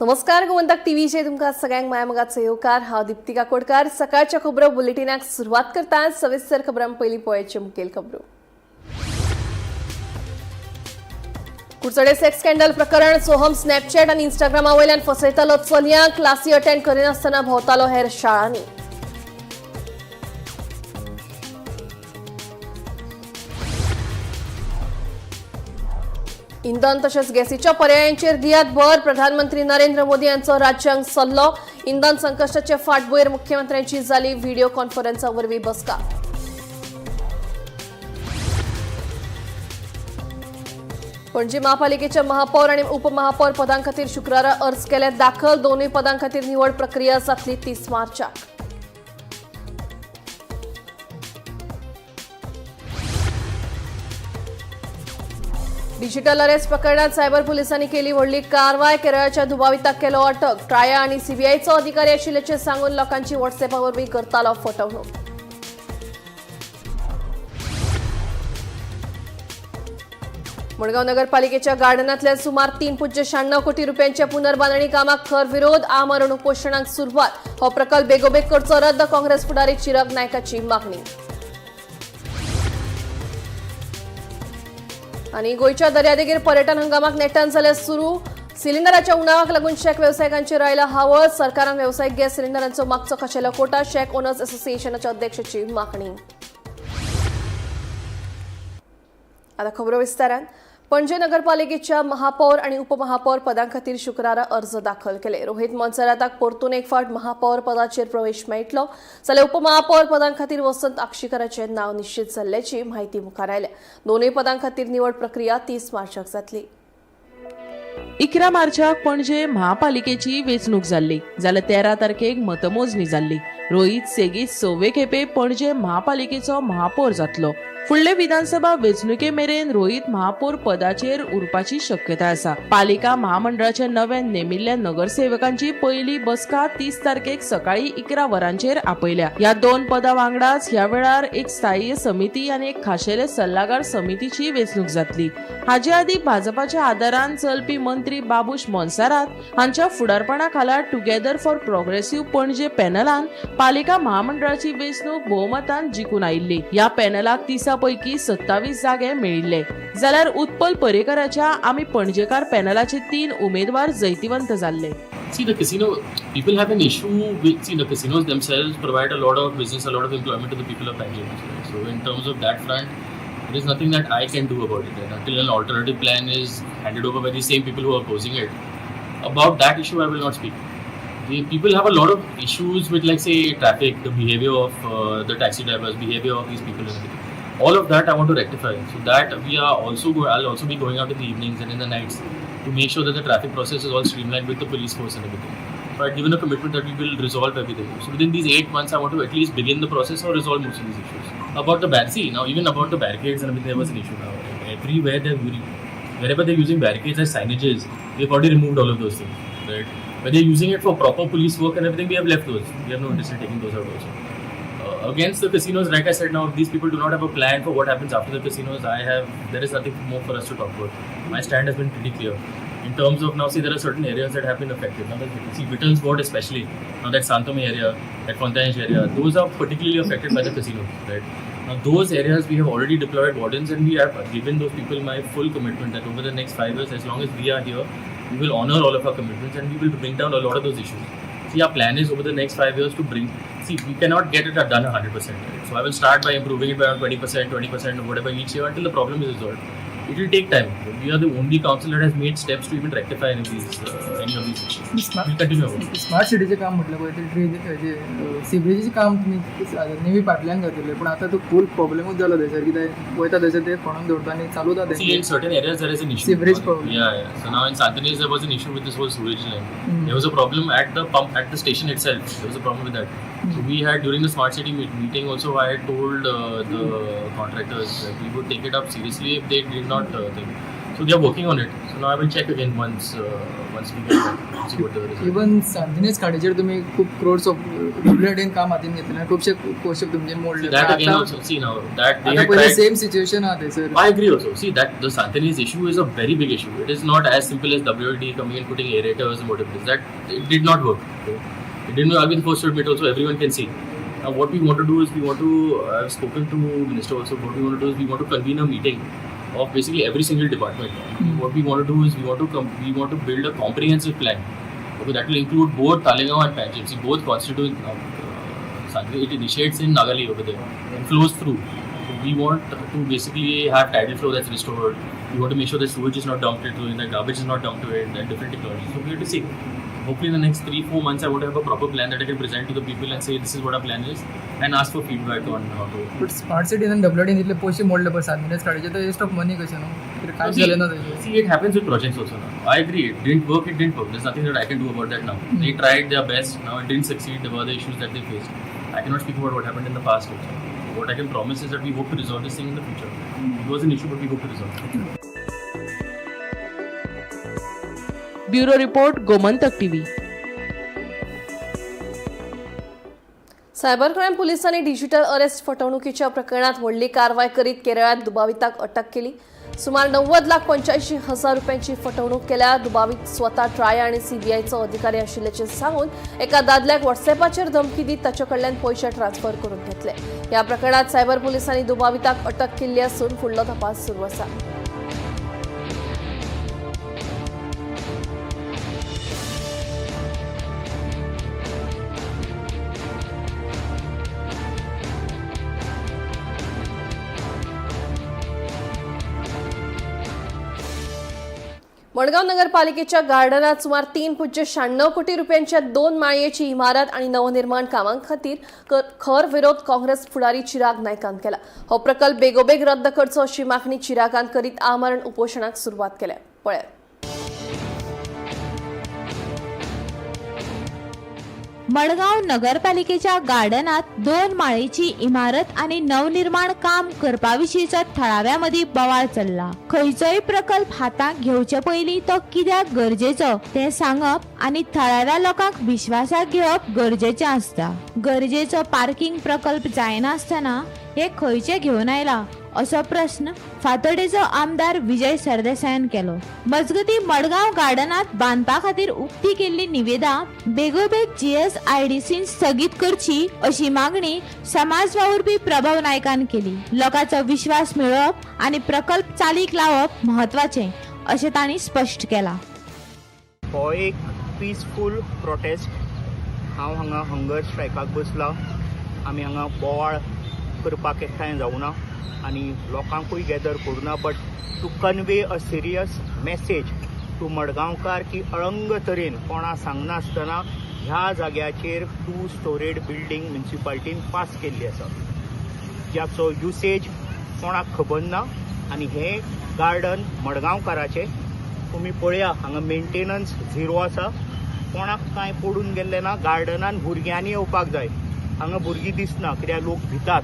नमस्कार, गोमंतक टीव्हीचे तुमकां सगळ्यांक मायामोगाचो येवकार. हांव दिप्ती काकोडकार. सकाळच्या खबरो बुलेटिनाक सुरवात करता. सविस्तर खबरां पयलीं पळयाचे मुखेल खबरो. कुडचडे सेक्स स्कॅन्डल प्रकरण. सोहम स्नॅपचॅट आनी इंस्टाग्रामा वयल्यान फसयतालो चलयांक. क्लासी अटेंड करिनासतना भोंवतालो हेर शाळांनी. इंधन तशेंच गॅसीच्या पर्यायांचेर दियात भर. प्रधानमंत्री नरेंद्र मोदी यांचो राज्यांक सल्लो. इंधन संकश्टाचे फाटभुंयेर मुख्यमंत्र्यांची जाली व्हिडिओ कॉन्फरन्सा वरवीं बसका. पणजी महापालिकेच्या महापौर आणि उपमहापौर पदां खातीर शुक्रारा अर्ज केले दाखल. दोनूय पदां खातीर निवड प्रक्रिया जातली 30 मार्चाक. डिजिटल अरेस्ट प्रकरणात सायबर पोलिसांनी केली व्हडली कारवाय. केरळच्या दुबाविताक केलो अटक. ट्राया आणि सीबीआयचो अधिकारी आशिल्ल्याचें सांगून लोकांची व्हॉट्सअॅपा वरवीं करतालो फटवणूक. मडगांव नगरपालिकेच्या गार्डनांतल्या सुमार 3.96 कोटी रुपयांच्या पुनर्बांधणी कामाक खर विरोध. आमरण उपोशणाक सुरवात. हो प्रकल्प बेगोबेग करचो रद्द. काँग्रेस फुडारी चिराग नायकाची मागणी. आणि गोंयच्या दर्यादेगेर पर्यटन हंगामाक नेटान जाल्यार सुरू. सिलिंडराच्या उणावाक लागून शॅक वेवसायिकांचेर आयला हावळ. सरकारान वेवसायीक गॅस सिलिंडरांचो मागचो खाशेलो कोटा. शॅक ओनर्स असोसिएशनाच्या अध्यक्षाची मागणी. आता खबरो विस्तारान. पणजे नगरपालिकेच्या महापौर आणि उपमहापौर पदां खातीर शुक्रारा अर्ज दाखल केले. रोहित मोन्सेराताक परतून एक फावट महापौर पदाचेर प्रवेश मेळटलो, जाल्यार उपमहापौर पदां खातीर वसंत आक्षीकराचें नांव निश्चित जाल्ल्याची म्हायती मुखार आयल्या. दोनूय पदां खातीर निवड प्रक्रिया 30 मार्चाक जातली. 11 मार्चाक पणजे महापालिकेची वेंचणूक जाल्ली, जाल्यार 13 तारखेक मतमोजणी जाल्ली. रोहित सेगीत सवे खेपे पणजे महापालिकेचो महापौर जातलो. फुडले विधानसभा वेंचणुके मेरेन रोहित महापौर पदाचेर उरपाची शक्यताय आसा. पालिका महामंडळाच्या नव्यान नेमिल्ल्या नगरसेवकांची पयली बसका 30 तारखेक सकाळी 11 वरांचेर आपयल्या. ह्या दोन पदां वांगडाच ह्या वेळार एक स्थायी समिती आनी एक खाशेले सल्लागार समितीची वेंचणूक जातली. हाचे आदीं भाजपाच्या आदारान चलपी मंत्री बाबूश मोन्सारात हांच्या फुडारपणा खाला टुगेदर फॉर प्रोग्रेसिव्ह पणजे पॅनलान पालिका महामंडळाची वेंचणूक भोवमतान जिखून आयिल्ली. ह्या पॅनलाक 30 पैकी 27 जागे मेळिल्ले, जाल्यार उत्पल पर्येकराच्या आमी पणजेकार पॅनलाचे 3 उमेदवार जैतिवंत जाल्ले. See, the casino people have an issue with, see, the casinos themselves provide a lot of business, a lot of employment to the people of Panjim. So in terms of that front, there is nothing that I can do about it. And until an alternative plan is handed over by the same people who are opposing it, about that issue I will not speak. The people have a lot of issues with, like, say, traffic, the behavior of the taxi drivers, behavior of these people and everything. All of that I want to rectify. So that we are also I'll also be going out in the evenings and in the nights to make sure that the traffic process is all streamlined with the police force and everything. So I've given a commitment that we will resolve everything. So within these 8 months, I want to at least begin the process or resolve most of these issues. About the see now, even about the barricades and everything, there was an issue now. Everywhere they're wherever they're using barricades as signages, we've already removed all of those things, right? When they're using it for proper police work and everything, we have left those. We have no interest in taking those out also. Against the casinos, like I said, now if these people do not have a plan for what happens after the casinos, there is nothing more for us to talk about. My stand has been pretty clear. In terms of now, see, there are certain areas that have been affected. Now, see, Vittal's ward especially, now that Santome area, that Fontaine area, those are particularly affected by the casinos, right? Now, those areas we have already deployed wardens, and we have given those people my full commitment that over the next 5 years, as long as we are here, we will honor all of our commitments and we will bring down a lot of those issues. See, our plan is over the next 5 years to bring, see, we cannot get it done 100%. Right? So I will start by improving it by around 20%, 20%, or whatever each year until the problem is resolved. It will take time. We are the only council that has made steps to even rectify any of these issues. We'll continue about it. Smart सिटीचें काम म्हटलं पळय, ते drain हेजे सिवरेजीचें काम तुमी नेवी pipeline घातिल्लें, पूण आतां तो फूल प्रॉब्लेमूच जालो थंयसर. कित्याक वयता थंयसर ते खणून दवरता आनी चालूच जाता. See, in certain areas there is an issue. Sewerage problem. Yeah. So now in Santinez there was an issue with this whole sewage line. There was a problem at the pump, at the station itself. There was a problem with that. So we had, during the smart city meeting also, I had told the contractors that we would take it up seriously if they did not think. So they are working on it. So now I will check again once we get back, see what the result. Even सांतिनेज खाडीचेर तुमी खूब crores of W काम हातीन घेतलें आनी खुबशे पयशे तुमचे मोडले. See, that again आतां also, see now that they आतां had पयलें tried. Same situation आहा थंयसर. I agree also. See that the Santinese issue is a very big issue. It is not as simple as WD coming and putting aerators and whatever it is. That it did not work. Okay? It didn't. I'll be the first to admit also. Everyone can see. Now what we want to do is we want to. I've spoken to minister also. What we want to do is we want to convene a meeting of basically every single department. What we want to do is we want to come. We want to build a comprehensive plan. Okay, that will include both Talegaon and Panjim. See, both constitute. It initiates in Nagali over there and flows through. So we want to basically have tidal flow that's restored. We want to make sure that sewage is not dumped into it, that garbage is not dumped to it, and different technologies. So we have to see. Hopefully, in the next 3-4 months, I want to have a proper plan that I can present to the people and say this is what our plan is, and ask for feedback on how to. But smart सिटीन आनी W इतले पयशे मोडले पळय सांतिनेज खाडीचेर, ते waste of money कशें न्हू, कित्याक कांयच जालें ना तेजें. See, it happens with projects also now. I agree, it didn't work, it didn't work. There's nothing that I can do about that now. They tried their best, now it didn't succeed. There were other issues that they faced. I cannot speak about what happened in the past also. What I can promise is that we hope to resolve this thing in the future. It was an issue, but we hope to resolve it. Bureau report, Gomantak TV. Cyber crime पोलिसांनी digital arrest फटवणुकीच्या प्रकरणात व्हडली कारवाय करीत केरळात दुबाविताक अटक केली. सुमार 90,85,000 रुपयांची फटवणूक केल्या. दुबावीत स्वतः ट्राय आणि सीबीआयचो अधिकारी आशिल्ल्याचें सांगून एका दादल्याक व्हॉट्सएपाचेर धमकी दीत ताचे कडल्यान पयशे ट्रान्सफर करून घेतले. ह्या प्रकरणात सायबर पोलिसांनी दुबाविताक अटक केल्ली असून फुडलो तपास सुरू आसा. मडगाव नगरपालिकेच्या गार्डनात सुमार 3.96 कोटी रुपयांच्या दोन माळयेची इमारत आणि नवनिर्माण कामांखातीर खर विरोध काँग्रेस फुडारी चिराग नायकान केला. हो प्रकल्प बेगोबेग रद्द करचो अशी मागणी चिरागान करीत आमरण उपोशणाक सुरवात केल्या. पळयात. मडगांव नगरपालिकेच्या गार्डनात दोन माळेची इमारत आनी नवनिर्माण काम करपा विशींचो थळाव्या मदीं बोवाळ चल्ला. खंयचोय प्रकल्प हातांत घेवचे पयलीं तो कित्याक गरजेचो तें सांगप आनी थळाव्या लोकांक विश्वासाक घेवप गरजेचें आसता. गरजेचो पार्किंग प्रकल्प जायनासतना हे खंयचे घेवन आयला असो प्रस्न फातोडेचो आमदार विजय सरदेसायान केलो. मजगती, मडगांव गार्डनात बांदपा खातीर उक्ती केल्ली निवेदा बेगोबेग जीएसआयडीसीन स्थगीत करची अशी मागणी समाज वावुरपी प्रभव नायकान केली. लोकांचो विश्वास मेळोवप आनी प्रकल्प चालीक लावप म्हत्वाचें अशें तांणी स्पश्ट केलां. हो एक पिसफूल प्रोटेस्ट. हांव हांगा हंगर स्ट्रायकाक बसला. आमी हांगा बोवाळ करपाक एकठांय जावना आनी लोकांकूय गॅदर करुना, but to convey a serious message to Madgaonkar की अळंग तरेन कोणा सांगनासतना ह्या जाग्याचेर टू स्टोरेड बिल्डींग म्युन्सिपाल्टीन पास केल्ली आसा, ज्याचो युसेज कोणाक खबर ना. आनी हें गार्डन मडगांवकाराचें. तुमी पळया, हांगा मेंटेनन्स झिरो आसा. कोणाक कांय पडून गेल्लें ना. गार्डनान भुरग्यांनी येवपाक जाय, हांगा भुरगीं दिसना कित्याक लोक भितात.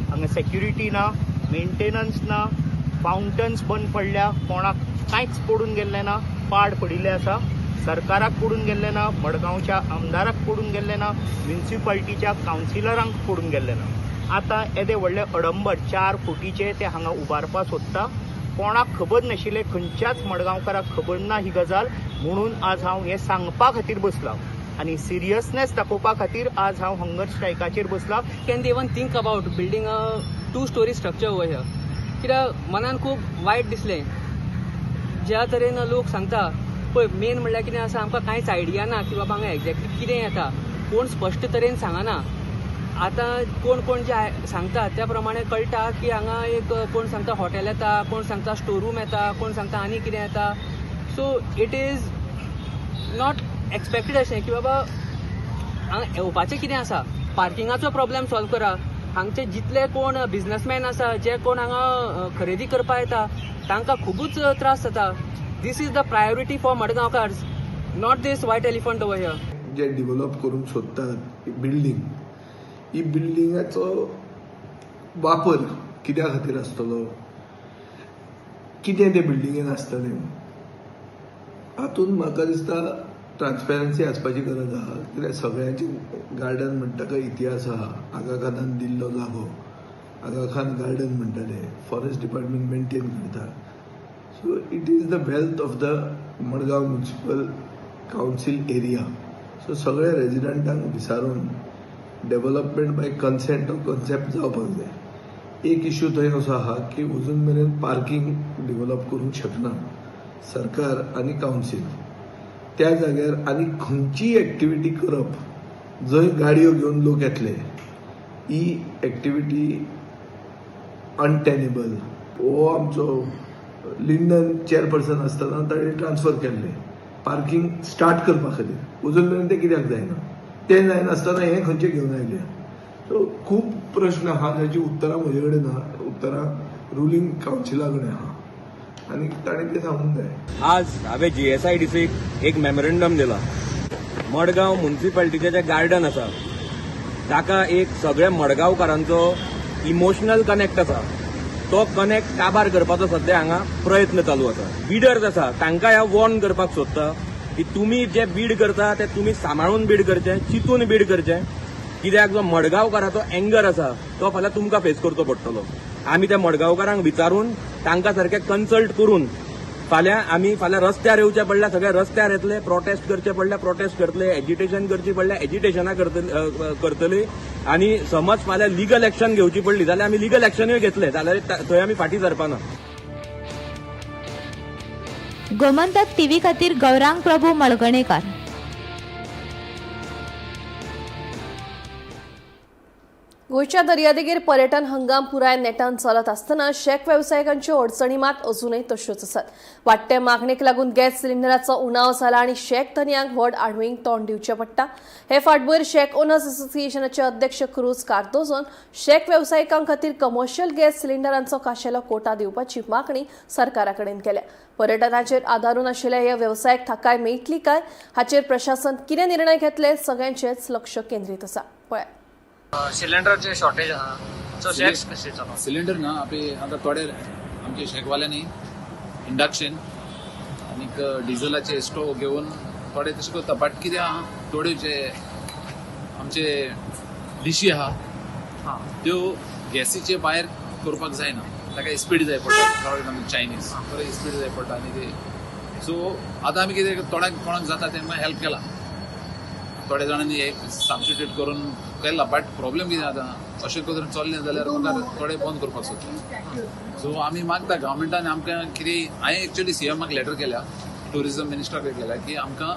हांगा सेक्युरिटी ना, मेंटेनन्स ना, फावंटन्स बंद पडल्या. कोणाक कांयच पडून गेल्लें ना, पाड पडिल्लें आसा. सरकाराक पडून गेल्लें ना, मडगांवच्या आमदाराक पडून गेल्लें ना, म्युन्सिपाल्टीच्या कावन्सिलरांक पडून गेल्लें ना. आतां येदे व्हडले अडंबर 4 कोटीचे ते हांगा उबारपाक सोदता. कोणाक खबर नाशिल्लें, खंयच्याच मडगांवकाराक खबर ना ही गजाल. म्हणून आज हांव हें सांगपा खातीर बसलां आनी सिरियसनेस दाखोवपा खातीर आज हांव हंगर स्ट्रायकाचेर बसलां. Can they even think about building a two story structure over here? कित्याक मनान खूब वायट दिसलें ज्या तरेन लोक सांगता पळय. मेन म्हणल्यार कितें आसा, आमकां कांयच आयडिया ना की बाबा हांगा एक्झॅक्टली कितें येता. कोण स्पश्ट तरेन सांगना. आतां कोण कोण जे सांगता त्या प्रमाणे कळटा की हांगा एक कोण सांगता हॉटेल येता, कोण सांगता स्टोर रूम येता, कोण सांगता आनी कितें येता. So it is not expected अशें की बाबा हांगा येवपाचें कितें आसा. पार्किंगाचो प्रॉब्लेम सॉल्व करा. हांगचे जितले कोण बिजनसमॅन आसा, जे कोण हांगा खरेदी करपा येता, तांकां खुबूच त्रास जाता. This is the priority for Madgaonkars, not this white elephant over here. J develop करूंक सोदतात बिल्डींग, ही बिल्डिंगाचो वापर कित्या खातीर आसतलो? कितें ते बिल्डिंगेन आसतलें हातून म्हाका दिसता ट्रान्सपेरन्सी आसपाची गरज आहा. कित्याक सगळ्यांचे गार्डन म्हणटा इतिहास आहा. आगा खानान दिल्लो जागो आगा खान गार्डन म्हणटाले, फॉरेस्ट डिपार्टमेंट मेंटेन करता. So it is the wealth of the Madgaon municipal council area. So सगळ्या रेजिडंटांक विचारून डेव्हलपमेंट बाय कन्सेंट हो कॉन्सेप्ट जावपाक जाय. एक इश्यू थंय असो आहा की अजून मेरेन पार्किंग डेव्हलप करूंक शकना सरकार आनी कावन्सील. त्या जाग्यार आनी खंयचीय एक्टिविटी करप जंय गाडयो घेवन लोक येतले ही एक्टिविटी अनटेनेबल. हो आमचो लिंडन चेअरपर्सन आसतना ताणें ट्रान्सफर केल्लें पार्किंग स्टार्ट करपा खातीर. अजून मेरेन तें कित्याक जायना, तें जायनासतना हें खंयचें घेवन आयलें. सो खूब प्रश्न आहा जाची उत्तरां म्हजे कडेन ना, उत्तरां रुलिंग कावन्सिला कडेन आहा आनी ताणें तें सांगूंक जाय. आज हांवें GSIDC एक मेमोरंडम दिला. मडगांव म्युनिसिपालिटीचें जें गार्डन आसा ताका एक सगळ्या मडगांवकारांचो इमोशनल कनेक्ट आसा. तो कनेक्ट काबार करपाचो सद्या हांगा प्रयत्न चालू आसा. बिडर्स आसा तांकां हांव वॉर्न करपाक सोदता की तुमी जे बीड करता ते तुमी सांबाळून बीड करचें, चिंतून बीड करचें. कित्याक जो मडगांवकाराचो एंगर आसा तो फाल्यां तुमकां फेस करचो पडटलो. आमी त्या मडगांवकारांक विचारून तांकां सारकें कन्सल्ट करून फाल्यां आमी फाल्यां रस्त्यार येवचें पडल्यार सगळे रस्त्यार येतले, प्रोटेस्ट करचे पडल्यार प्रोटेस्ट करतले, एजिटेशन करची पडल्यार एजिटेशनां करतले आनी समज फाल्यां लिगल एक्शन घेवची पडली जाल्यार आमी लिगल एक्शनूय घेतले जाल्यार थंय आमी फाटीं सरपाना. गोमंतक टीव्ही खातीर गौरांग प्रभू मळगणेकार. गोंयच्या दर्यादेगेर पर्यटन हंगाम पुराय नेटान चलत आसतना शॅक वेवसायिकांच्यो अडचणी मात अजूनय तश्योच आसात. वाडटे मागणेक लागून गॅस सिलिंडराचो उणाव जाला आनी शॅक धनयांक व्हड आडमेळींक तोंड दिवचें पडटा. हे फाटभूंयेर शॅक ओनर्स असोसिएशनाचे अध्यक्ष क्रूज कार्दोजोन शॅक वेवसायिकां खातीर कमर्शियल गॅस सिलिंडरांचो खाशेलो कोटा दिवपाची मागणी सरकारा कडेन केल्या. पर्यटनाचेर आदारून आशिल्ल्या ह्या वेवसायाक थाकाय मेळटली काय हाचेर प्रशासन कितें निर्णय घेतले सगळ्यांचेच लक्ष केंद्रीत आसा. पळय सिलिंडरचे शॉर्टेज आहा, सो शॅक्स कशे चलोवप? सिलिंडर ना आपले आतां थोडे आमचे शेकवाल्यांनी इंडक्शन आनीक डिझलाचे स्टोव घेवन थोडे तशें करता. बट कितें आहा थोड्यो जे आमचे डिशी आहा त्यो गॅसीचे भायर करपाक जायना, ताका स्पीड जाय पडटा. चायनीज बरें स्पीड जाय पडटा आनी ते सो आतां आमी कितें थोड्यांक कोणाक जाता तेंकां हेल्प केला, थोड्या जाणांनी एक सबस्टिट्यूट करून केला. बट प्रॉब्लेम कितें आतां अशें करून चल्लें जाल्यार मुखार थोडे बंद करपाक सोदता. सो आमी मागता गव्हर्मेंटान आमकां कितें, हांवें एक्चुअली सीएमाक लेटर केल्या, ट्युरिजम मिनिस्टराक केल्या की आमकां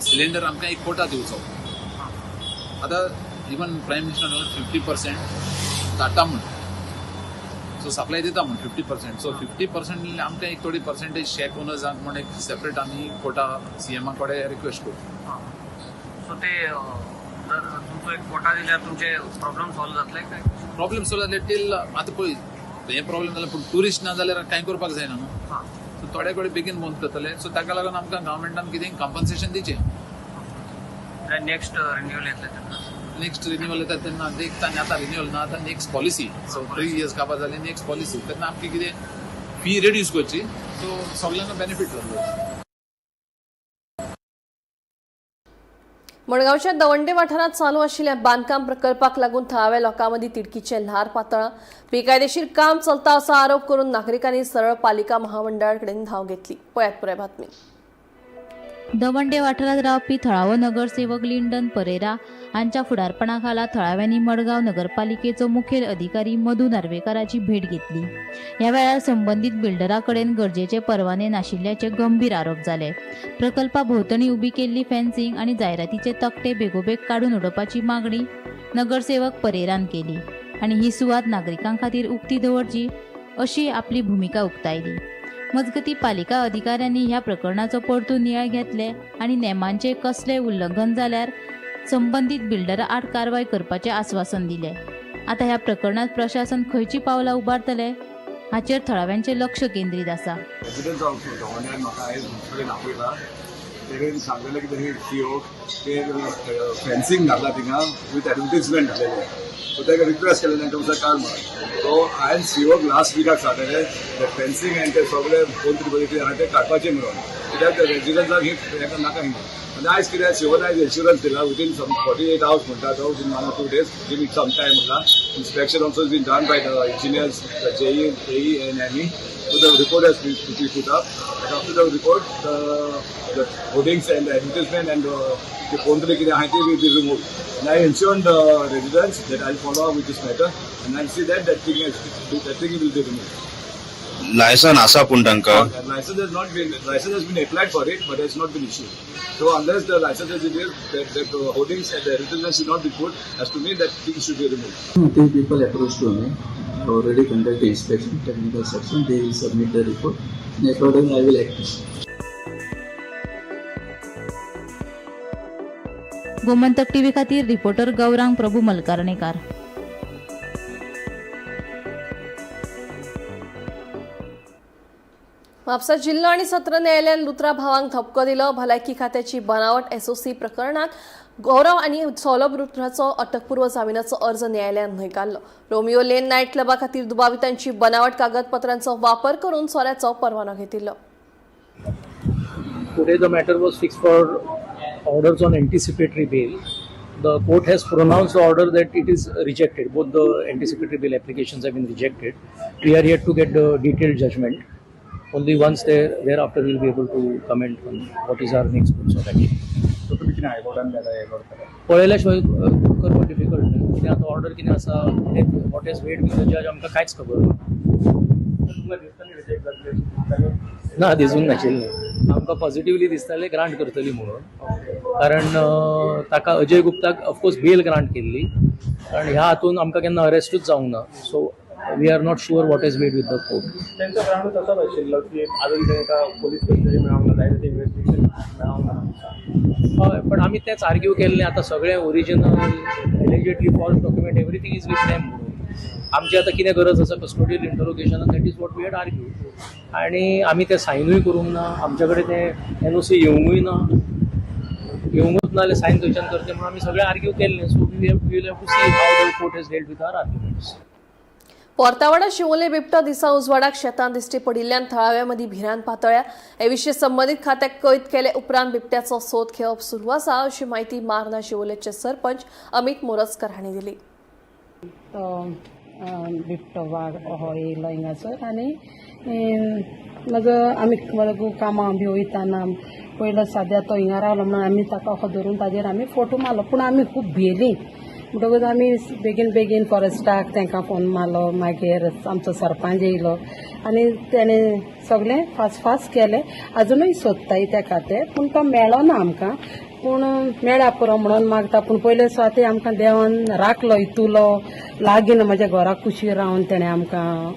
सिलिंडर आमकां एक कोटा दिवचो. आतां इवन प्रायम मिनिस्टर 50% धाडटा म्हूण, सो सप्लाय दिता म्हूण 50%. सो 50% आमकां एक थोडी पर्सेंटेज शॅक ओनर्सांक म्हूण एक सेपरेट आमी कोटा सीएमा कडेन रिक्वेस्ट करूं. सो ते जर तुमचो एक कोटा दिल्यार तुमचे प्रॉब्लम सॉल्व जातले काय? प्रॉब्लम सॉल्व जातले टील आतां पळय हें प्रॉब्लम जालें, पूण ट्युरिस्ट ना जाल्यार कांय करपाक जायना न्हू. सो थोडे कडेन बेगीन बंद करतले. सो ताका लागून आमकां गव्हर्मेंटान कितें कंपन्सेशन दिवचें. नेक्स्ट रिन्युअल येतलें तेन्ना, नेक्स्ट रिन्युअल येता तेन्ना एक आतां रिन्युअल ना, आतां नेक्स्ट पॉलिसी. सो 3 इयर्स काबार जाली नेक्स्ट पॉलिसी, तेन्ना आमकां कितें फी रिड्यूस करची, सो सगल्यांक बेनिफीट जातलो. मडगांवच्या दवंडे वाठारांत चालू आशिल्ल्या बांदकाम प्रकल्पाक लागून थळाव्या लोकां मदीं तिडकीचें ल्हार पातळां. बेकायदेशीर काम चलता असो आरोप करून नागरिकांनी सरळ पालिका महामंडळा कडेन धांव घेतली. पळयात पुराय बातमी. दवंडे वाठारांत रावपी थळावो नगरसेवक लिंडन परेरा हांच्या फुडारपणा खाला थळाव्यांनी मडगांव नगरपालिकेचो मुखेल अधिकारी मधू नार्वेकाराची भेट घेतली. ह्या वेळार संबंदीत बिल्डरा कडेन गरजेचे परवाने नाशिल्ल्याचे गंभीर आरोप जाले. प्रकल्पा भोंवतणी उबी केल्ली फेन्सिंग आनी जायरातीचे तकटे बेगोबेग काडून उडोवपाची मागणी नगरसेवक परेरान केली आनी ही सुवात नागरिकां खातीर उक्ती दवरची अशी आपली भुमिका उक्तायली. मजगती पालिका अधिकाऱ्यांनी ह्या प्रकरणाचो परतून नियाळ घेतले आनी नेमांचे कसले उल्लंघन जाल्यार संबंदीत बिल्डरा आड कारवाय करपाचें आस्वासन दिलें. आतां ह्या प्रकरणांत प्रशासन खंयची पावलां उबारतले हाचेर थळाव्यांचें लक्ष केंद्रीत आसा. प्रेसिडेंट आल्सो दवंड्यान म्हाका आयज कडेन आपयला. तेणेन सांगलेलें कितें सीओक ते फेन्सिंग घातला थिंगा विथ एडवर्टीजमेंट घातलेलें. सो ताका रिक्वेस्ट केलें तांकां मातसो काड म्हणून. सो हांवें सीओक लास्ट विकाक सांगलेलें ते फेन्सिंग आनी ते सगळे दोन त्रिपदी आहा ते काडपाचें म्हणून, कित्याक ते रेजिडंट्सांक ही नाका हिंगा. आनी आयज कितें सीओन आयज एश्युरन्स दिला विदीन सम 48 hours म्हणटा तो, within 1 or 2 days give it some time म्हणला. Inspection also is been done by the engineers, the JE, AE and ME. So the report has been to be put up, and after the report, the hoardings and the advertisement and the कोणतरी कितें आहा ती will be removed. And I ensured the residents that I'll follow up with this matter and I'll see that that thing will be removed. Licence आसा पूण तांकां License has not been, license has been applied for it, but has not been issued. So unless the license is issued, that the hoardings and the advertisement should not be put. As to me, that thing should be removed. Three people approached to me. I already conducted inspection, technical section. They will submit the report. And accordingly, I will act. Gomantak TV खातीर reporter Gaurang Prabhu मलकारणेकार. Mapusa जिल्लो आनी सत्र न्यायालयान लुत्रा भावांक धपको दिलो. भलायकी खात्याची बनावट एसओसी प्रकरणात गौरव आनी सौरभ लुत्राचो अटकपूर्व जामिनाचो अर्ज न्यायालयान न्हयकारलो. रोमियो लेन नायट क्लबा खातीर दुबावितांची बनावट कागदपत्रांचो वापर करून सोऱ्याचो परवानो घेतिल्लो. Today the matter was fixed for orders on anticipatory bail. The court has pronounced the order that it is rejected. Both the anticipatory bail applications have been rejected. We are yet to get the detailed judgment. Only once thereafter we will be able to comment on what is our next course of action. So तुम्ही कितें हायकोर्टान गेला हे करतले? पळयल्या शिवाय करपाक difficult न्हय. कितें आतां ऑर्डर कितें आसा, what is weighed with the जज आमकां कांयच खबर ना. ना, दिसूंक नाशिल्लें आमकां. पॉझिटिवली दिसतालें ग्रांट करतली म्हणून, कारण ताका अजय गुप्ताक ऑफकोर्स बेल ग्रांट केल्ली, कारण ह्या हातून आमकां केन्ना अरेस्टूच जावंक ना. So we are not sure what is weighed with the court. तेंचो ग्रावंड तसोच आशिल्लो की अजून तांकां पोलीस कस्टडी मेळोंक ना, जाय तशें इन्वेस्टिगेशन मेळोंक ना. हय, पण आमी तेंच आर्ग्यू केल्लें. आतां सगळें original, allegedly false document, everything is with them म्हणून आमची आतां कितें गरज आसा custodial इंटरोगेशनान? That is what we had argue. आनी आमी तें सायनूय करूंक ना. आमच्या कडेन तें एनओसी येवंकूय ना. येवंकूच ना जाल्यार सायन खंयच्यान करचें म्हणून आमी सगळें आर्ग्यू केल्लें. So we have to see how the court has dealt with our arguments. पोर्तावाडा Siolim बिबटो दिसा उजवाडाक शेतांत दिश्टी पडिल्ल्यान थळाव्या मदीं भिरांत पातळ्या. हे विशीं संबंदीत खात्याक कळीत केले उपरांत बिबट्याचो सोद घेवप सुरू आसा, अशी म्हायती मार्ना शिवोलेचे सरपंच अमित मोरजकर हांणी दिली. तो बिबटो वाग हो येयलो हिंगासर आनी म्हजो आमी म्हजो कामां बी वयताना पयलो सद्या तो हिंगा रावलो म्हणून आमी ताका असो धरून ताजेर आमी फोटो मारलो. पूण आमी खूब भियेली. म्हणटकूच आमी बेगीन बेगीन फॉरेस्टाक तांकां फोन मारलो. मागीर आमचो सरपंच येयलो आनी तेणें सगळें फास्ट फास्ट केलें. अजुनूय सोदताय ताका ते, पूण तो मेळो ना आमकां. पूण मेळ्ळ्या पुरो म्हणून मागता. पूण पयले सुवाते आमकां देवान राखलो इतुलो लागीं म्हज्या घरा कुशीर रावन तेणें आमकां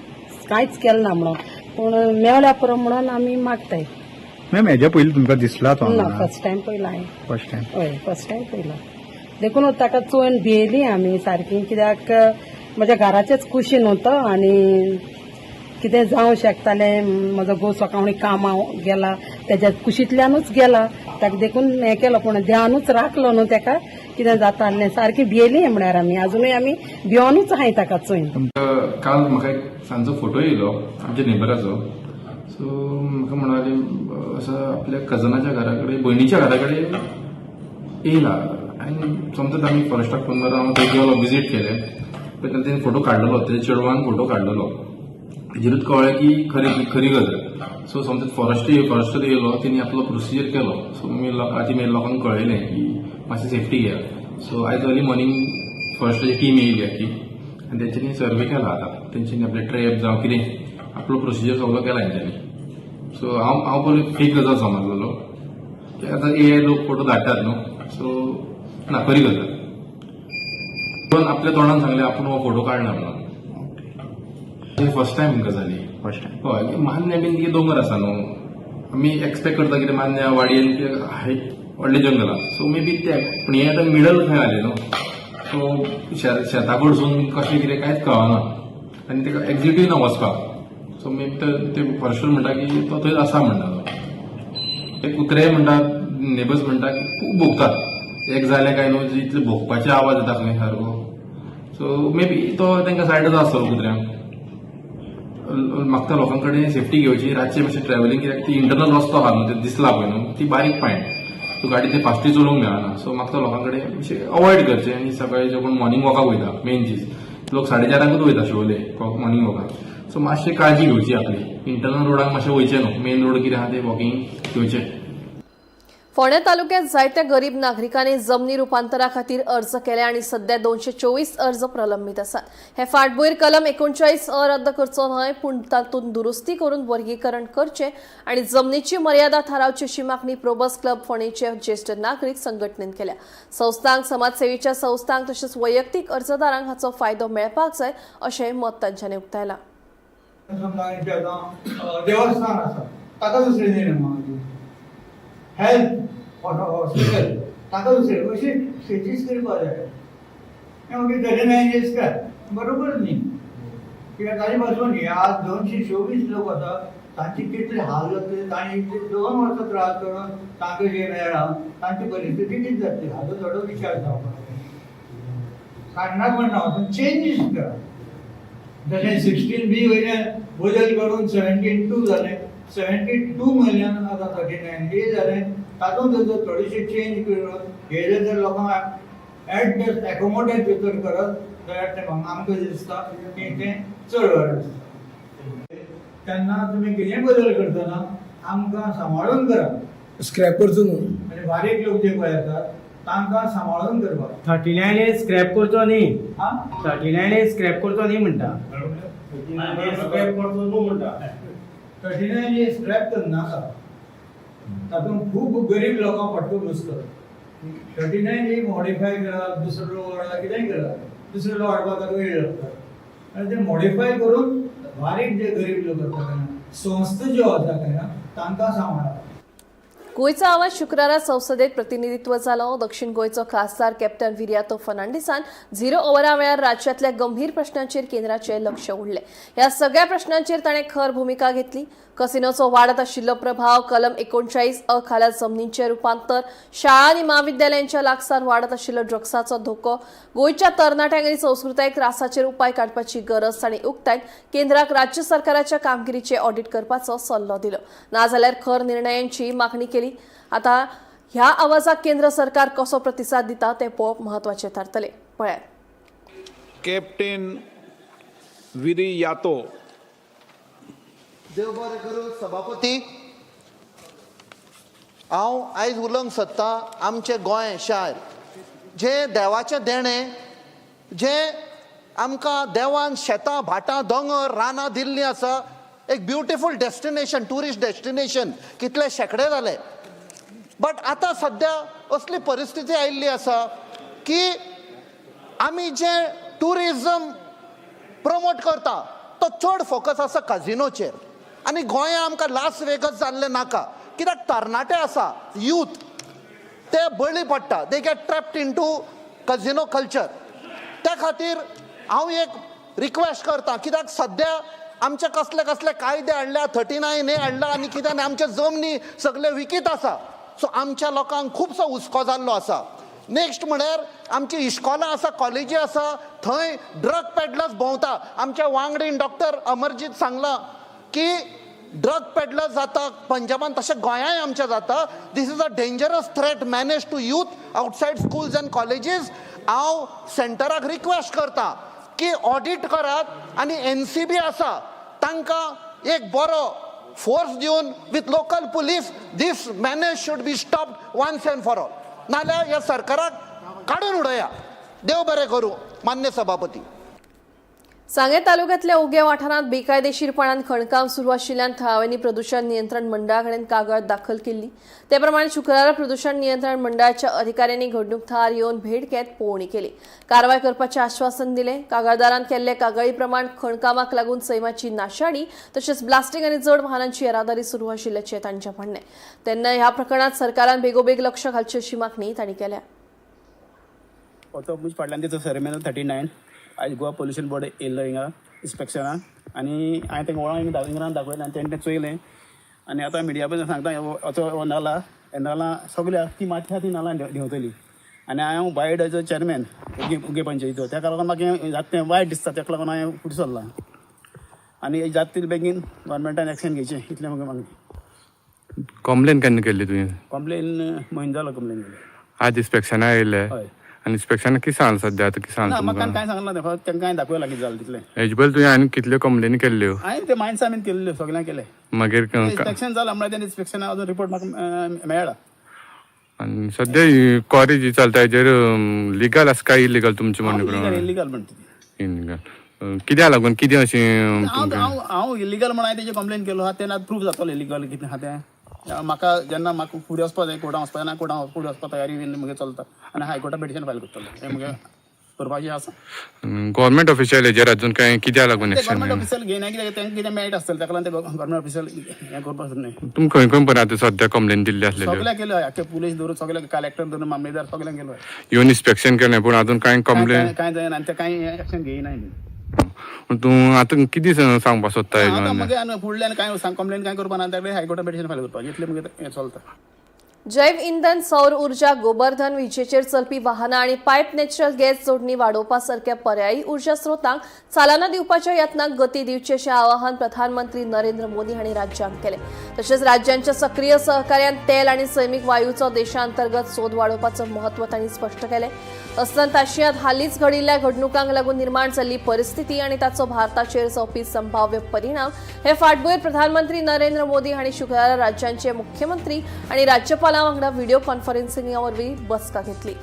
कांयच केलें ना म्हणून, पूण मेळ्ळ्या पुरो म्हणून आमी मागताय. मॅम, हेज्या पयलीं तुमकां दिसला तो? ना, फर्स्ट टायम पयला हांवें. First time? हय, फर्स्ट टायम पयला. देखून ताका चोवन भियेली आमी सारकी, कित्याक म्हज्या घराचेच कुशीन न्हू तो आनी कितें जावं शकतालें. म्हजो घोव सकाळी कामां गेला, तेज्या कुशींतल्यानूच गेला. ताका देखून हें केलो, पूण देवानूच राखलो न्हू ताका. कितें जाता आसलें. सारकी भियेली म्हळ्यार आमी अजुनूय आमी भियोनूच आहाय ताका चोयन. काल म्हाका एक सांजचो फोटो येयलो आमच्या नेबराचो. सो म्हाका म्हणाले असो आपल्या कजनाच्या घरा कडेन, भयणीच्या घरा कडेन येयला. आनी समजत आमी फॉरेस्टाक फोन मारून हांव थंय गेलो, विजीट केलें. तेन्ना तेणी फोटो काडलेलो, तेज्या चेडवान फोटो काडलेलो. तेजेरूच कळ्ळें की खरी खरी गजाल. सो समजत फॉरेस्टर येयलो, तेणी आपलो प्रोसिजर केलो. सो मागीर आतां मागीर लोकांक कळयलें की मातशें सेफ्टी घेया. सो आयज अर्ली मॉर्निंग फॉरेस्टाची टीम येयली आख्खी आनी तेंच्यांनी सर्वे केला. आतां तेंच्यांनी आपले ट्रॅप जावं कितें आपलो प्रोसिजर सगलो केला तेंच्यांनी. सो हांव पयलीं फेक गजाल समजलेलो की आतां एआय लोक फोटो धाडटात न्हू. सो ना, खरी गजाल. पण आपल्या तोंडान सांगलें आपूण हो फोटो काडला म्हणून. फर्स्ट टायम गजाली. First time? हय. मान्य बीन कितें दोंगर आसा न्हू, आमी एक्सपेक्ट करता कितें मान्य वाडयेन हाय व्हडलें जंगल आसा. सो मे बी ते, पूण हें आतां मिडल खंय आलें न्हू. सो शेता कडसून कशें कितें कांयच कळना आनी ताका एक्झिटूय ना वचपाक. सो मे बी ते फॉरेस्टर म्हणटा की तो थंय आसा म्हणटा. तो ते कुत्रे म्हणटा. नेबर्स म्हणटा की खूब भोंकतात, एक जालें काय न्हू इतले भोंकपाचे आवाज येता खंय सारको. सो मे बी तो तांकां सायडच आसतलो कुत्र्यांक. मागता लोकां कडेन सेफ्टी घेवची, रातचें मातशें ट्रॅव्हलिंग, कित्याक ती इंटरनल रस्तो आहा न्हू, ते दिसला पळय न्हू, ती बारीक पायण, सो गाडी ते फास्टूय चलोवंक मेळना. सो मागता लोकां कडेन मातशें अवॉयड करचें. आनी सकाळी जे कोण मॉर्निंग वॉकाक वयता, मेन चीज लोक 4:30 वयता शिवोले मॉर्निंग वॉकाक, सो मातशें काळजी घेवची आपली. इंटरनल रोडाक मातशें वयचें न्हू, मेन रोड कितें आहा ते वॉकिंग घेवचें. फोंडें तालुक्यात जायत्या गरीब नागरिकांनी जमनी रुपांतरा खातीर अर्ज केले आनी सध्या 224 अर्ज प्रलंबीत आसात. हे फाटभूंयेर कलम 39 अ रद्द करचो न्हय, पूण तातूंत दुरुस्ती करून वर्गीकरण करचें आनी जमनीची मर्यादा थारावची अशी मागणी प्रोबस क्लब फोंडेचे ज्येश्ठ नागरीक संघटनेन केल्या. संस्थांक, समाजसेवेच्या संस्थांक तशेंच वैयक्तीक अर्जदारांक हाचो फायदो मेळपाक जाय अशें मत तांच्यांनी उक्तायलां. देवस्थान आसा ताका दुसरें निर्माण, हेल्थ हॉस्पिटल ताका दुसरें, अशें स्टेजीस करपाक जाय. मागीर 39 स्क्रॅप बरोबर न्ही, कित्याक ताजे पासून हे आज 224 लोक आसा, तांचे कितले हाल जातले, तांणी इतले 2 वर्सां त्रास करून तांकां जें मेळ्ळां तांची परिस्थिती कितें जातली हाजो थोडो विचार जावपाक जाय. काडनाक म्हणना, पूण चेंजीस करा. जशें 16B वयल्यान बदल करून 17(2) जालें, 72 वयल्यान आतां 39A जालें, तातूंत जर थोडीशी चेंज करून हे जर लोकांक एडजस्ट एकोमोडेट जर करत जाल्यार तें आमकां दिसता की तें चड बरें दिसता. तेन्ना तुमी कितेंय बदल करतना आमकां सांबाळून करात, स्क्रॅप करचो न्हू, म्हणजे बारीक लोक जे पळय येतात तांकां सांबाळून करपाक. 39A scrap करचो न्ही, 39A scrap करचो न्ही म्हणटा, स्क्रॅप करचो न्हू म्हणटा. 39A scrap करनाका, तातूंत खूब गरीब लोकांक फटको बसता. 39A modify करात, दुसरो लो हाडा, कितेंय करात, दुसरो लो हाडपाक ताका वेळ लागता आनी ते मॉडिफाय करून बारीक जे गरीब लोक आसा काय ना, संस्था ज्यो आसा काय ना, तांकां सांबाळा. गोंयचो आवाज शुक्रारा संसदेत प्रतिनिधित्व जालो. दक्षिण गोंयचो खासदार कॅप्टन विरियातो फर्नांडीसान 0 ओवरा वेळार राज्यांतल्या गंभीर प्रश्नांचेर केंद्राचें लक्ष ओडलें. ह्या सगळ्या प्रश्नांचेर ताणें खर भुमिका घेतली. कसिनोचो वाडत आशिल्लो प्रभाव, कलम 39 अ खाला जमनींचें रुपांतर, शाळा आनी म्हाविद्यालयांच्या लागसार वाडत आशिल्लो ड्रग्साचो धोको, गोंयच्या तरणाट्यांक आनी संस्कृतायेक त्रासाचेर उपाय काडपाची गरज तांणी उक्तायत केंद्राक राज्य सरकाराच्या कामगिरीचें ऑडिट करपाचो सल्लो दिलो, नाजाल्यार खर निर्णयांची मागणी केली. आता ह्या आवाजाक केंद्र सरकार कसो प्रतिसाद दिता ते पळोवप म्हत्वाचें थारतलें. पळयात. कॅप्टन विरियातो. देव बरें करूं सभापती. हांव आयज उलोवंक सोदतां आमचें गोंय शार जें देवाचें देणें, जें आमकां देवान शेतां भाटां दोंगर रानां दिल्लीं आसा, एक ब्युटिफूल डेस्टिनेशन, ट्युरिस्ट डेस्टिनेशन कितले शेंकडे जाले. बट आतां सद्या असली परिस्थिती आयिल्ली आसा की आमी जें ट्युरिजम प्रमोट करता तो चड फोकस आसा काजिनोचेर. आनी गोंया आमकां लास वेगस जाल्लें नाका, कित्याक तरणाटे आसा, यूथ, ते बळी पडटा, they get trapped into casino culture. त्या खातीर हांव एक रिक्वेस्ट करता, कित्याक सद्या आमचे कसले कसले कायदे हाडल्या, 39A हाडला आनी कितें, आनी आमचे जमनी सगळे विकीत आसा. सो आमच्या लोकांक खुबसो हुस्को जाल्लो आसा. नेक्स्ट म्हळ्यार आमची इश्कोलां आसा, कॉलेजी आसा, थंय ड्रग पेडलर्स भोंवता. आमच्या वांगडीन डॉक्टर अमरजीत सांगलां की ड्रग पेडलर्स जाता पंजाबान, तशें गोंयांय आमच्या जाता. This is a dangerous threat menace to youth outside schools and colleges. हांव सेंटराक रिक्वेस्ट करता की ऑडिट करात आनी NCB आसा तांकां एक बरो फोर्स दिवन with local police this menace should be stopped once and for all. नाल्यार ह्या सरकाराक काडून उडया. देव बरें करूं मान्य सभापती. सांगें तालुक्यांतल्या उगें वाठारांत बेकायदेशीरपणान खणकाम सुरू आशिल्ल्यान थळाव्यांनी प्रदूषण नियंत्रण मंडळा कडेन कागाळ दाखल केल्ली. ते प्रमाणे शुक्रारा प्रदूषण नियंत्रण मंडळाच्या अधिकाऱ्यांनी घडणूक थळार येवन भेट घेत पळोवणी केली. कारवाय करपाचें आश्वासन दिलें. कागाळदारान केल्ले कागाळी प्रमाण खणकामाक लागून सैमाची नाशाडी तशेंच ब्लास्टिंग आनी जड वाहनांची येरादारी सुरू आशिल्ल्याचें तांचें म्हणणें. तेन्ना ह्या प्रकरणांत सरकारान बेगोबेग लक्ष घालचें अशी मागणी तांणी केल्या. फाटल्यान तेचो सर्वे 39 आयज गोवा पोल्युशन बोर्ड येयल्लो हिंगा इन्स्पेक्शनाक आनी हांवें तांकां वळोन इंग्रान दाखयलें आनी तेणें तें चोयलें आनी आतां मिडिया पसून सांगता असो हो नाला, हे नाला सगळे ती माती आहा ती नाला देंवतली. आनी हांव बायड एज अ चॅरमॅन उगे पंचायतीचो, तेका लागून म्हाका जाता तें वायट दिसता, तेका लागून हांवें फुडें सरलां. आनी जाता तितले बेगीन गव्हर्मेंटान एक्शन घेवचें इतलें म्हाका मागणें. कंप्लेन केन्ना केल्ली तुवें? कंप्लेन म्हयनो जालो कंप्लेन केली. आज इन्स्पेक्शना येयले हय. आनी इन्स्पेक्शना कितें सांगलें सद्या आतां कितें ना, सांगलें म्हाका तुमकां? कांय सांगलें ना, फक्त तांकां हांवें दाखयलां कितें जालें तितलें. हेजे पयलीं तुवें आनी कितल्यो कंप्लेनी केल्ल्यो? हांवें ते मायन्सा बीन केल्ल्यो, सगळ्यांक केलें. मागीर इन्स्पेक्शन जालां म्हळ्यार तें इन्स्पेक्शना अजून रिपोर्ट म्हाका मेळ्ळा. आनी सद्या ही क्वारी जी चलता हेजेर लिगल आसा काय इलिगल तुमचें म्हणणें प्रमाणे? इलिगल म्हणटा ती. इलिगल कित्याक लागून कितें अशें? हांव हांव इलिगल म्हणून हांवें तेजेर कंप्लेन केलो आहा, तेन्ना प्रूफ जातलो इलिगल कितें आहा तें. म्हाका जेन्ना म्हाका फुडें वचपा जाय, कोर्टान वचपा जाय, कोर्टान फुडें वचपा तयारी बीन म्हगे चलता आनी हायकोर्टान पिटिशन फायल करतलो, हें म्हगे करपाचें आसा. गव्हर्मेंट ऑफिशियल हेजेर अजून कांय कित्याक लागून एक्शन गव्हर्मेंट ऑफिशियल घेयना कित्याक तांकां कितें मेळटा आसतलें, ताका लागून ते गव्हर्मेंट ऑफिशियल हें करपाक सोदनाय. तुमी खंय खंय पर्यंत आतां सद्या कंप्लेन दिल्ली आसलेल्यो? सगळ्याक केल्यो, आख्खे पुलीस धरून सगळे कलेक्टर धरून मामलेदार सगळ्यांक केलो. येवन इन्स्पेक्शन केलें पूण अजून कांय कंप्लेन कांय जायना आनी ते कांय एक्शन घेयनाय. तूं आतां कितें सांगपाक सोदता? आतां मगे आनी फुडल्यान कांय कंप्लेन कांय करपा ना, ताका हायकोर्टान पिटिशन फायल करपाक इतलें मगे हें चलता. जैव इंधन, सौर ऊर्जा, गोबरधन, विजेचेर चलपी वाहनां आनी पायप नॅचरल गॅस जोडणी वाडोवपा सारक्या पर्यायी ऊर्जा स्रोतांक चालना दिवपाच्या यत्नांक गती दिवची अशें आवाहन प्रधानमंत्री नरेंद्र मोदी हांणी राज्यांक केलें. तशेंच राज्यांच्या सक्रीय सहकार्यान तेल आनी सैमीक वायूचो देशांतर्गत सोद वाडोवपाचो म्हत्व तांणी स्पश्ट केलें. अस्तंत आशियांत हालींच घडिल्ल्या घडणुकांक लागून निर्माण जाल्ली परिस्थिती आनी ताचो भारताचेर जावपी संभाव्य परिणाम हे फाटभूंयेर प्रधानमंत्री नरेंद्र मोदी हांणी शुक्रारा राज्यांचे मुख्यमंत्री आनी राज्यपालां वांगडा व्हिडिओ कॉन्फरन्सिंगा वरवीं बसका घेतली.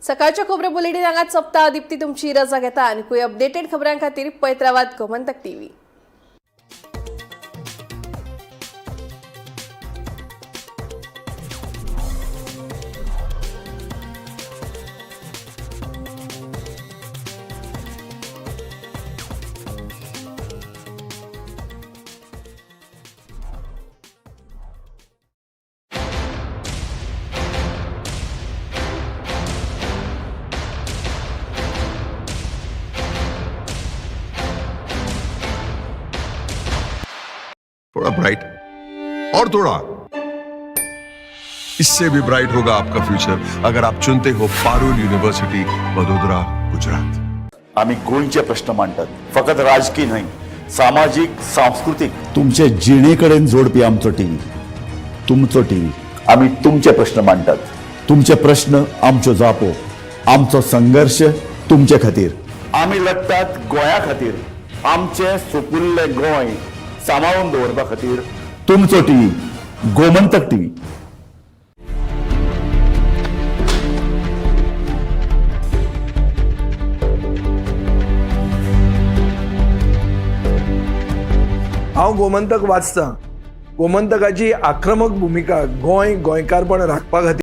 सकाळच्या खबरो बुलेटीन हांगाच सोंपता. दीप्ती तुमची रजा घेता. आनीकूय अपडेटेड खबरां खातीर पळयत रावात गोमंतक टीव्ही. थोड़ा ब्राइट और थोड़ा इससे भी ब्राइट होगा आपका फ्यूचर अगर आप चुनते हो पारुल यूनिवर्सिटी वडोदरा गुजरात. आमी गोंयचे प्रश्न मांडटात, फकत राजकीय न्हय, सामाजीक, सांस्कृतीक, तुमचे जिणे कडेन जोडपी आमचो टीव्ही, तुमचो टीव्ही. आमी तुमचे प्रश्न मांडटात, तुमचे प्रश्न आमच्यो जापो, आमचो संघर्श तुमचे खातीर. आमी लढटात गोंया खातीर, आमचें सुपुल्लें गोंय सांबाळून दवरपा खातीर. तुमचो टीव्ही, गोमंतक टीव्ही. हांव गोमंतक वाचतां. गोमंतकाची आक्रमक भुमिका गोंय गोंयकारपण राखपा खातीर